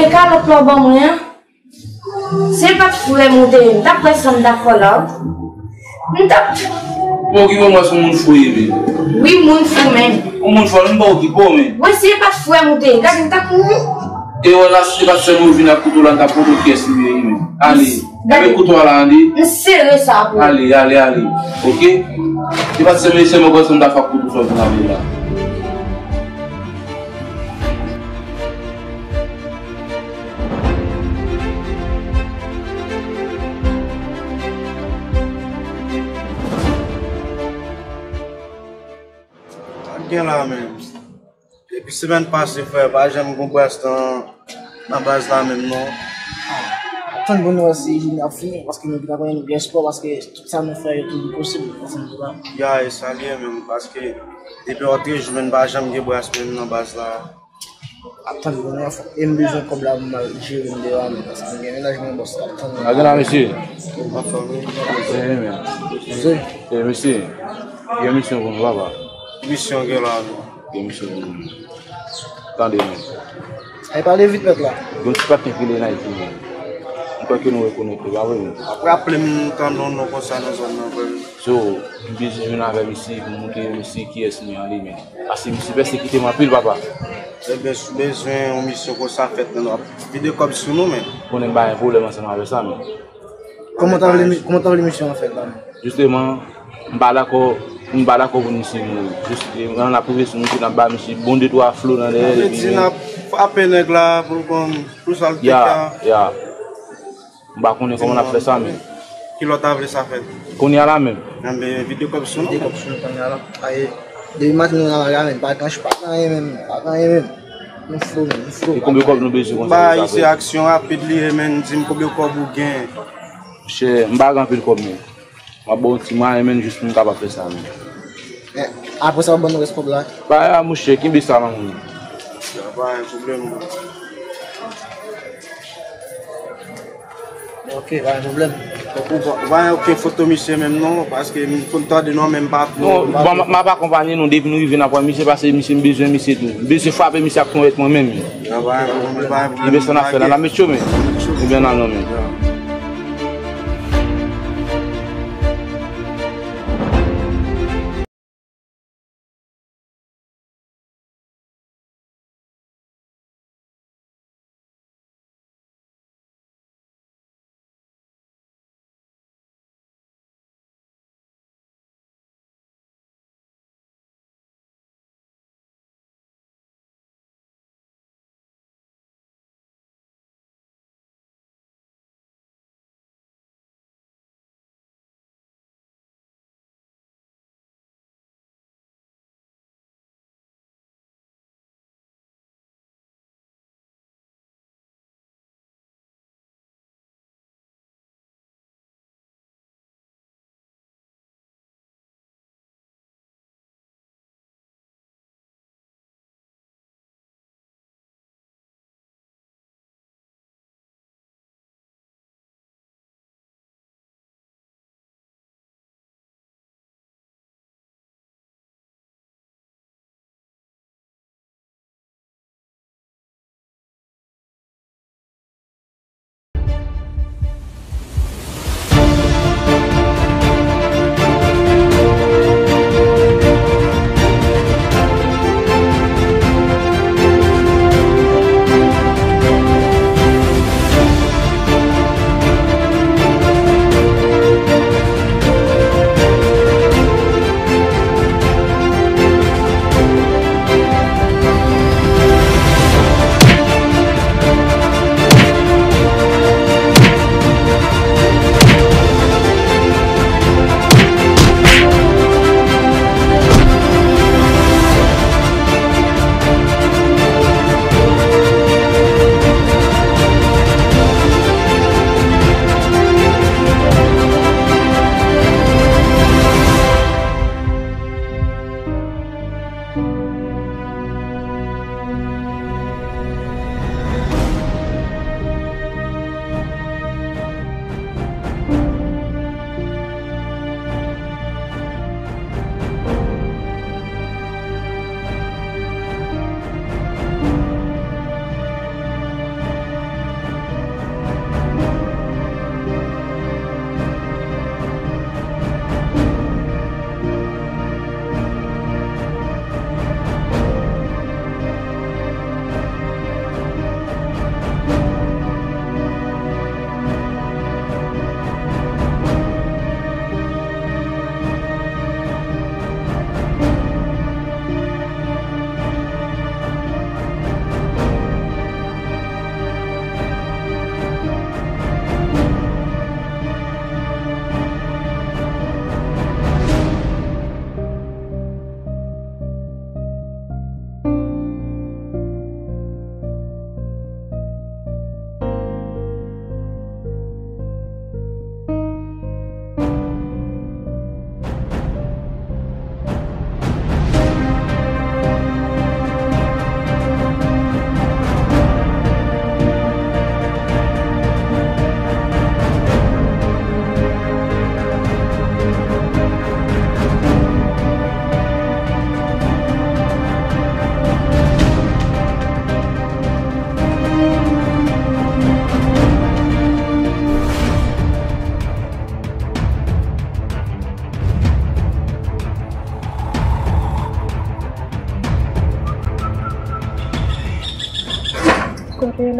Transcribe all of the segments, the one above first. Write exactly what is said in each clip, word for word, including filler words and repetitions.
E kalòt la w ban mwen an, si l pa t frè m ou te ye, m t ap wè sa m dakò la wi. M t ap Bon, ki bon, mwen se moun fou ye, men. Wi, moun fou menm. Yon moun fou, m pa okipe w, men. Wi, si l pa t frè m ou te ye, gade m t ap mouri. E wè la, si se pa t sèl ou vin ak kouto la, m t ap montre w kiyès li ye, men. Ale. Gade. Avèk kouto a la, ale. M sere sa pou ou. Ale, ale, ale. Oke? Se pa t sèl, men sèlman konsa m ta fè ak kouto sa w vin avè la. Sa k gen la menm? Depi semèn pase, frè, pa janm gon bras nan, nan baz la menm, non. Ap tann pou nou wè si jounen ap fini, paske nou gentan konnen nou gen espwa, paske tout sa nou fè yo toujou posib, ansanm tou la. Ya, e sa l ye menm, paske depi antre jounen pa janm gen bras menm nan baz la. Ap tann pou nou wè, e m bezwen kòb la pou m al jere m deyò a menm, paske m gen mennaj mwen, bòs la ap tann mwen. Lage la, mesye. Anfòm, wi. Byen, men. Mesye. E, mesye. Gen misyon pou nou, papa. Misyon gen la, non. Gen misyon pou nou. Tande, men. Ay, pale vit, mèt la. Gen yon ti patnè ki rele Nike, men. M kwè ke nou rekonèt li, pa vre, men. Ap raple m tande yon non konsa nan zòn nan, vre. So, m bezwen jwenn avè misye pou m montre misye kiyès mwen an li, men. Paske misye pèsekite m anpil, papa. Ebyen, si w bezwen yon misyon konsa fèt, men w ap vide kòb sou nou, men. Konnen m pa gen pwoblèm ansanm avè sa, men. Kòman w ta vle mi-, kòman w ta vle misyon an fèt la menm? Jisteman, m pa dakò, m pa dakò pou misye mouri. Jis, e, n ap rive sou misye, n ap ba misye bon de twa flo nan dèyè, epi di, men n ap frape nèg la pou l konn, pou sa l te ka. Ya, ya. M pa konnen kòman n ap fè sa, men. Ki lè w ta vle sa fèt? Kounye a la menm. Enben, vide kòb sou nou. Vide kòb sou nou kounye a la. Aye, depi maten nou nan lari a, men pa gen, pa gen anyen menm, pa gen anyen menm. Nou fou, nou fou. E konbyen kòb nou bezwen konsa? Ba, se aksyon rapid li ye, men, di m konbyen kòb ou gen. Monchè, m pa gen anpil kòb, men. M ap ba w yon ti mwayen, men, jis pou m kapab fè sa, men. Eh, apre sa, w ban nou rès kòb la. Ba, ya, monchè, kenbe sa nan men w. Ya, pa gen pwoblèm, non. Ok, pa gen pwoblèm. Ou pa, ou pa gen okenn foto misye menm non, paske m konn tande non, men m pa twò. Non, bon, m, m ap akonpanye nou depi nou rive n ap wè misye, paske misye, m bezwen misye tou. M bezwen frape misye ak twonpèt mwen menm. Nan pa gen pwoblèm, pa gen pwoblèm. Ebyen, sa n ap fè la, n ap met cho, men. Ebyen, n al non, men.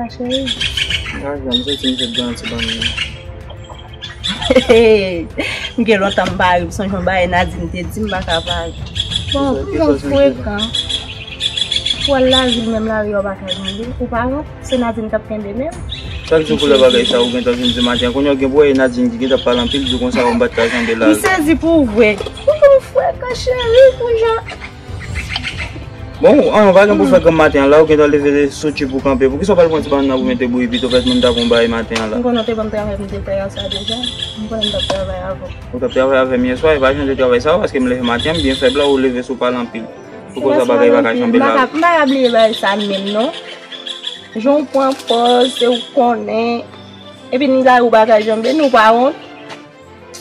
Cheri. Rajan, m santi m fèk gen yon ti bann nan. M gen lontan m pa ri, m sonje yon bagay Nadine te di m pa ka pa ri. Bon, m gon frekan. Pou al lavil menm lari a w pa ka kenbe. Ou pa wont, se Nadine k ap kenbe menm. Chak jou koulè bagay sa ou gentan vin di maten an. Kounye a w gen pou wè e Nadine ki gentan pale anpil, di konsa ou m pa t ka janbe la. M sezi pou vre. Ou gon frekan cheri, pou jan. Bon, an, pa gen pou fè granm maten an la, ou gentan leve soti pou kanpe. Poukisa w pa al pran ti bann nan pou mete bouyi pito fèt moun ta bon bagay maten an la? M konnen w te ban m travay pou m te fè yè swa deja. M konnen m t ap travay avè w. Ou t ap travay avè m yè swa, e pa jan de travay sa yo, paske m leve maten an, m byen fèb la, ou leve sou pale anpil. Poukisa bagay pa ka janbe la? M pa ka, m pa ka bliye bagay sa menm non. Jan w pran pòz, se ou konnen. Epi ni la ou pa ka janbe, nou pa wont.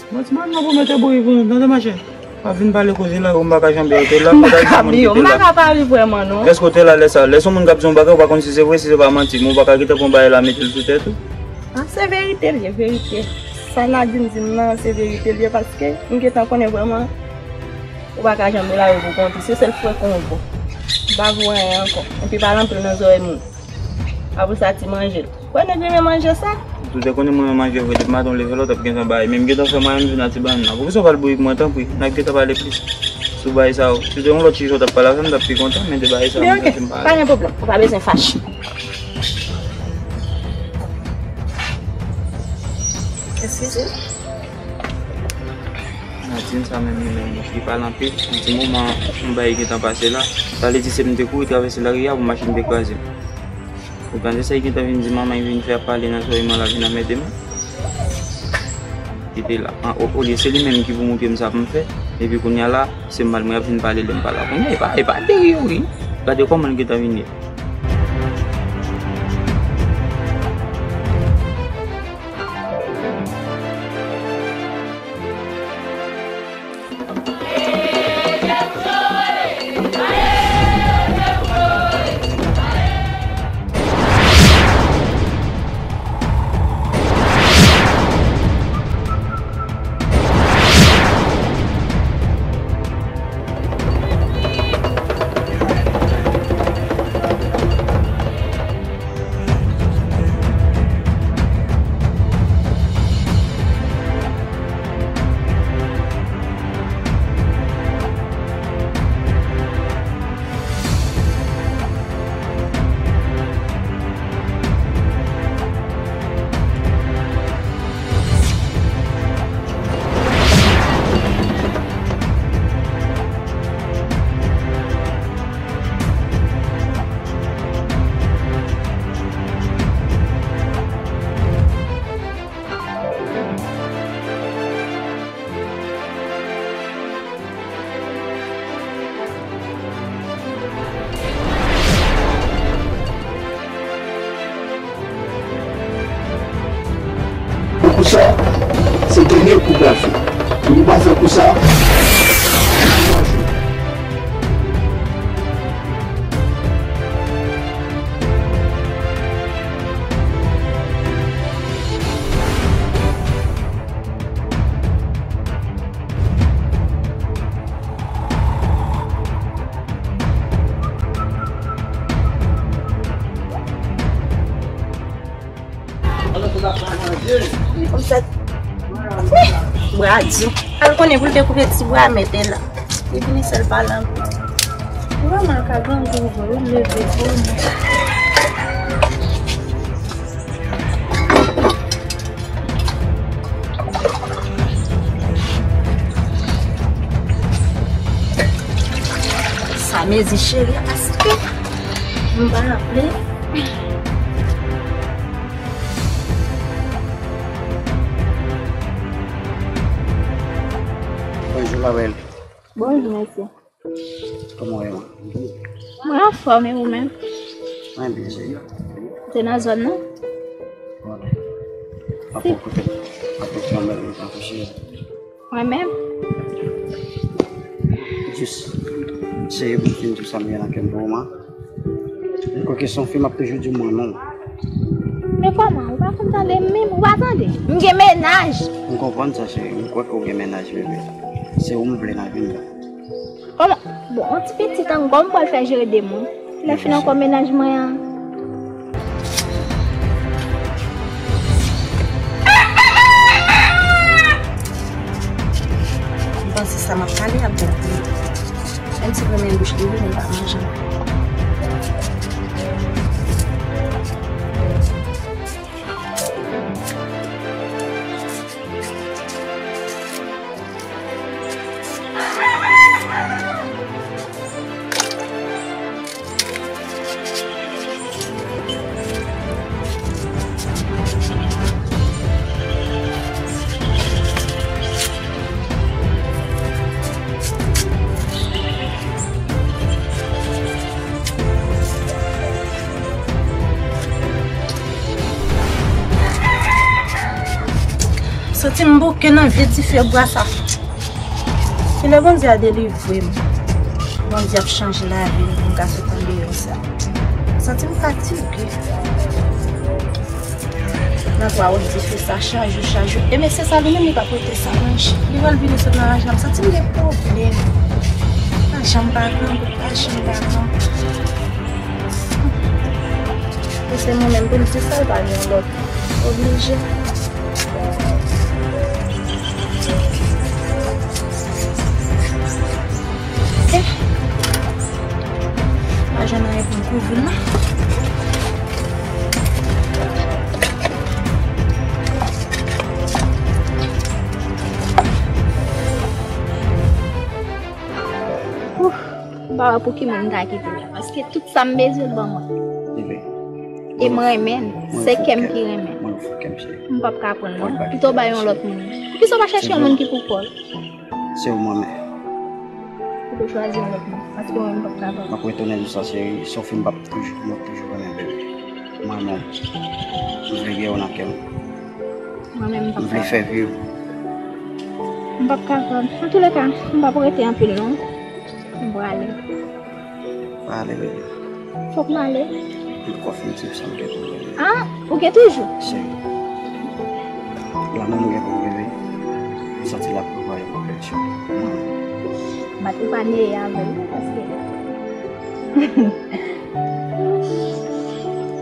Bon, ti madanm nan pou mete bouyi pou nou, tande, machè. Pa vin pale koze la, ou m pa ka janbe, ou te la, m pa ka bliye, m pa ka pa ri vrèman, non. Lèske ou te la, lè sa, lè se yon moun k ap di yon bagay, ou pa konn si se vre, si se pa manti, men ou pa ka gentan pran bagay la, mete l sou tèt ou. Ah, se verite l ye, verite. Sa Nadine di m nan, se verite l ye, paske m gentan konnen vrèman, ou pa ka janbe la, ou pou konte, se sèl frekan ou bon. M pa vou anyen ankò. Epi pale anpil nan zòrèy moun. Apre sa, ti manje l. Kwè nèg renmen manje sa? Ou te konnen mwen renmen manje vre, depi maten w leve la, w t ap gentan bay. Men m gentan fè mwayen m vin a ti bann nan. Poukisa w pa al bouyi pou mwen, tanpri? N ap gentan pale plis sou bagay sa yo. Si w te yon lòt chije w t ap pale avè m, m t ap pi kontan, men de bagay sa yo, m santi m pa alèz. Pa gen pwoblèm, ou pa bezwen fache. Eskize. Nadine sa menm li menm, li pale anpil. Yon ti moman, yon bagay gentan pase la. Sa vle di se m te kouri travèse lari a pou machin te kraze m. Ou tande sa, li gentan vin di manman, li vin fè ap pale nan zòrèy mwen la, vin anmède m. Li te la. An, o-, olye se li menm ki pou montre m sa pou m fè. Epi kounye a la, se mal mwen ap vin pale lè m pa la. Kounye a, e pa, e pa deri yo, wi. Gade kòman l gentan vin ye. Kou sa, se dènye kou w pral fè. Depi w pa fè kou sa, Wi, kòmsa. Wi, bra di. Al konnen pou l te koupe ti bra, mete la. Li vini sèl pale anpil. Vrèman, l ka grangou vre, wi, leve pou mwen. Sa mezi cheri, paske m pa raple. Bonjou, ma belle. Bonjou, mesye. Kòman w ye, man? Mwen anfòm, e ou menm? Mwen byen, cheri. Ou te nan zòn nan? Wi. Apre kote, apre fè yon bèl moman, cheri. Mwen menm? Jis, cheri, pou m fin di w sa m gen nan kè m pou ou, man. M kwè ke se yon fi m ap toujou di w mwen non. Men kòman? Ou pa konn tande m menm? Ou pa tande? M gen mennaj! M konprann sa, cheri. M kwè ke w gen mennaj, bebe. Se ou m vle nan vi m nan. Kòman? Bon, yon ti pitit ankò, m pral fè jere de moun. Lè fini ankò mennaj mwen an. Santi m bouke nan vye dife bwa sa. Kilè Bondye a delivre m. Bondye ap chanje lavi m pou m ka sot andeyò sa. Santi m fatige. Nan twa wòch dife sa chak jou, chak jou. E mesye sa li menm li p ap rete san manje. Li wè l vini sot nan raj la, m santi m gen pwoblèm. Pa janm pa gran, pa janm pa gran. E se mwen menm pou m di sa, l pa gen lòt. Oblije. Eh. Pa jwenn anyen pou m kouvri l non. Ouf, m pa wè pou ki moun m ta kite l la, paske tout sa m bezwen l ban mwen. Li vle. E m renmen l, se kè m ki renmen l. Mwen fè kè m cheri. M p ap ka pran l non. Pito bay yon lòt moun. Poukisa w pa chèche yon moun ki pou kò l? Se ou mwen men. Ou te chwazi yon lòt moun. Paske mwen m p ap ka pran l. M ap retounen di sa cheri, sof m p ap toujou, m ap toujou renmen bebe. Mwen men, m vle gen ou nan kè m. Mwen menm m p ap ka. M vle fè vi w. M p ap ka pran. Antouleka, m p ap rete anpil non. M prale. Prale bebe. Fòk m ale. M poko fin di w sa m gen pou m rele. Ah, ou gen toujou? Cheri. Lanmou m gen pou m rele. M santi l ap pran yon konpleksyon. M ap epaneye avè l wi, paske.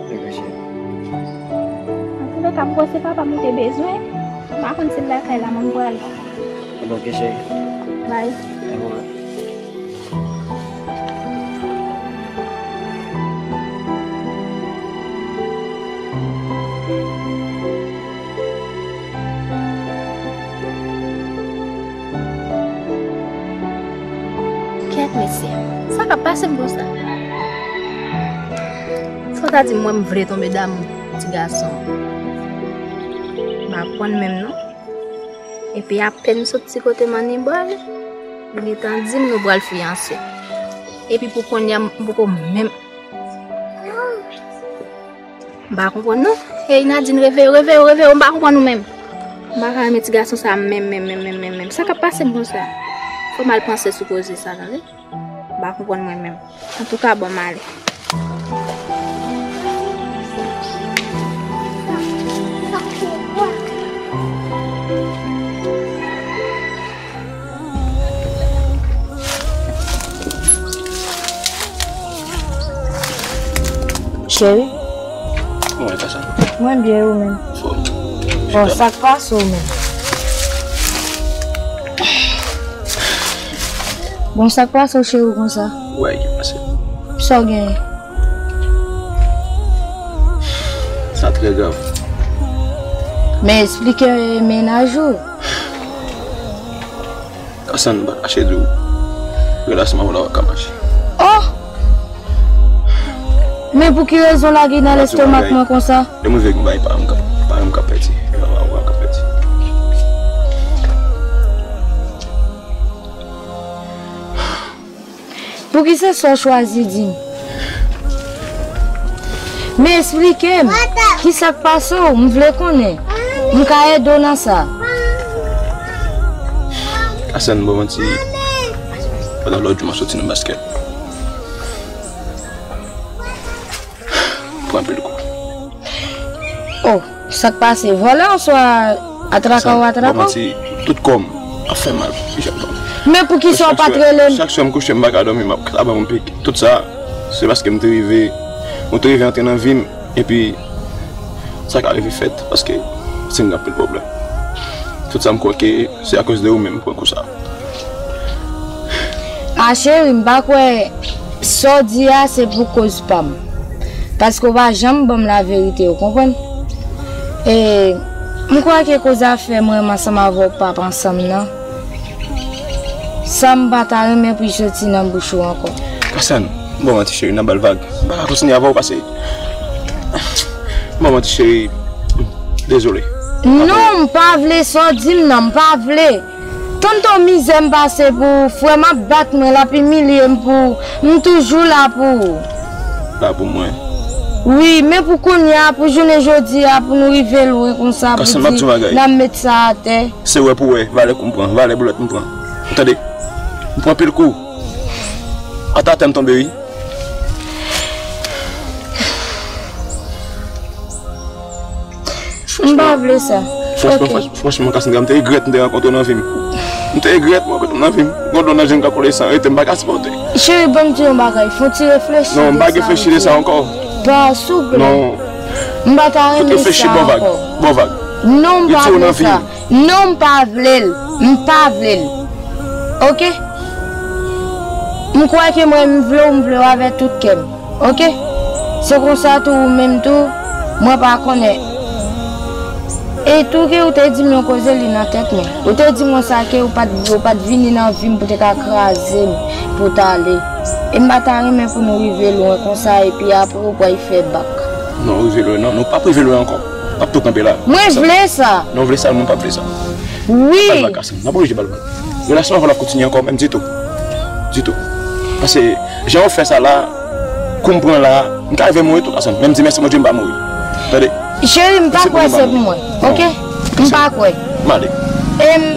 Bebe cheri. Antouleka, m kwè se papa m ou te bezwen. M pa konn si l lakay la, mwen m prale. Ebyen, oke, cheri. Bye. Ebyen, oke. Kèt mesye, sa k ap pase m konsa? Sa w ta di m, mwen m vle tonbe damou ti gason. M pa konn menm non. Epi apèn m sot ti kote m annibwal, li gentan di m nou pral fiyanse. Epi pou kounye a, m poko menm. M pa konprann non. Hey Nadine, reveye w, reveye w, reveye w, m pa konprann ou menm. M pa ka renmen ti gason sa menm, menm, menm, menm, menm, menm. Sa k ap pase m konsa? Fò m al panse sou koze sa, tande. M pa konprann mwen menm. Antouka, bon, m ale. Cheri? Kòman w ye, Kasan? Mwen byen, ou menm? Anfòm. Bon, sa k pase w menm? Bon, sa k pase w, cheri, konsa? Ou wè ki pase. Sa w genyen? Sa trè grav. Men eksplike mennaj ou. Kasan, m pa kache di w, relasyon m avè w la pa ka mache. Oh! Men pou ki rezon lage nan lestomak mwen konsa? Lè mwen veye gon bagay pa m k ap, pa m k ap pèdi. E pa ou k ap pèdi. Pouki se sa w chwazi di m? Men eksplike m, kisa k pase w? M vle konnen. M ka ede w nan sa. Kasan, m pa manti. Pandan lòt jou, m ap soti nan baskèt. Pran anpil kou. Oh, sa k pase? Vòlè oswa atraka ou atraka w? Tout kò m ap fè m mal. Men poukisa w pa t rele m? Chak swa m kouche, m pa ka dòmi, m ap kraban m pik. Tout sa, se paske m te rive, ou te rive antre nan vi m, epi sa ka rive fèt, paske se m gen anpil pwoblèm. Tout sa m kwè ke se akoz de ou menm m pran kou sa. A cheri, m pa kwè sa w di a se pou koz pa m. Paske w pa janm ban m laverite, ou konprann? E m kwè ke koz afè mwen menm ansanm avè w k p ap ansanm nan, sa m pa ta renmen pou l soti nan bouch ou ankò. Kasan, m pa manti cheri, n ap ba l vag. M pa ka kontinye avè w pase. M pa manti cheri. Dezole. Non, m pa vle sa w di m nan, m pa vle. Tann tan mizè m pase pou frè m ap bat mwen, l ap imilye m pou m toujou la pou ou. La pou mwen. Wi, men pou kounye a, pou jounen jodi a, pou nou rive lwen konsa, pou di n ap met sa atè. Se wè pou wè, valè kou m pran, valè boulèt m pran. Ou tande? M pran pil kou. Ata atè m tonbe, wi. M pa vle sa. Franchman, franchman, Cassandra, m te regrèt m te rankontre w nan vi m. M te regrèt m rankontre w nan vi m. Gon dlo nan je m k ap koule san rete, m pa ka sipòte. Cheri, ban m di yon bagay. Fon ti reflechi. Non, m pa gen reflechi de sa ankò. Pa, souple. Non. M pa ta renmen sa ankò. Reflechi, bon vag. Bon vag. Non, m pa vle sa. Non, m pa vle l. M pa vle l. Oke? M kwè ke mwen, m vle w, m vle w avèk tout kè m. Oke? Se konsa tou ou menm tou, mwen pa konnen. E tou ke ou te di m yon koze li nan tèt mwen. Ou te di mwen sa ke ou pa t, ou pa t vini nan vi m pou te ka kraze m, pou w t ale. E m pa ta renmen pou nou rive lwen konsa epi apre ou pral fè bak. Non, rive lwen non, nou p ap rive lwen ankò. N ap tou kanpe la. Mwen vle sa. Non, vle sa, mwen p ap vle sa. Wi. N ap oblije ba l vag. Relasyon an pa kontinye ankò menm ditou. Ditou. Paske jan w fè sa la, kou m pran la, m ka rive mouri tou, Cassandra. Men m di mèsi Bondye m pa mouri. Tande? Cheri, m pa kwè se pou mwen. Oke? M pa kwè. M ale. E m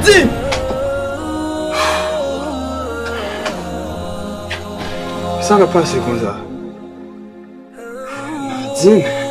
Nadine! Sa k ap pase konsa? Nadine?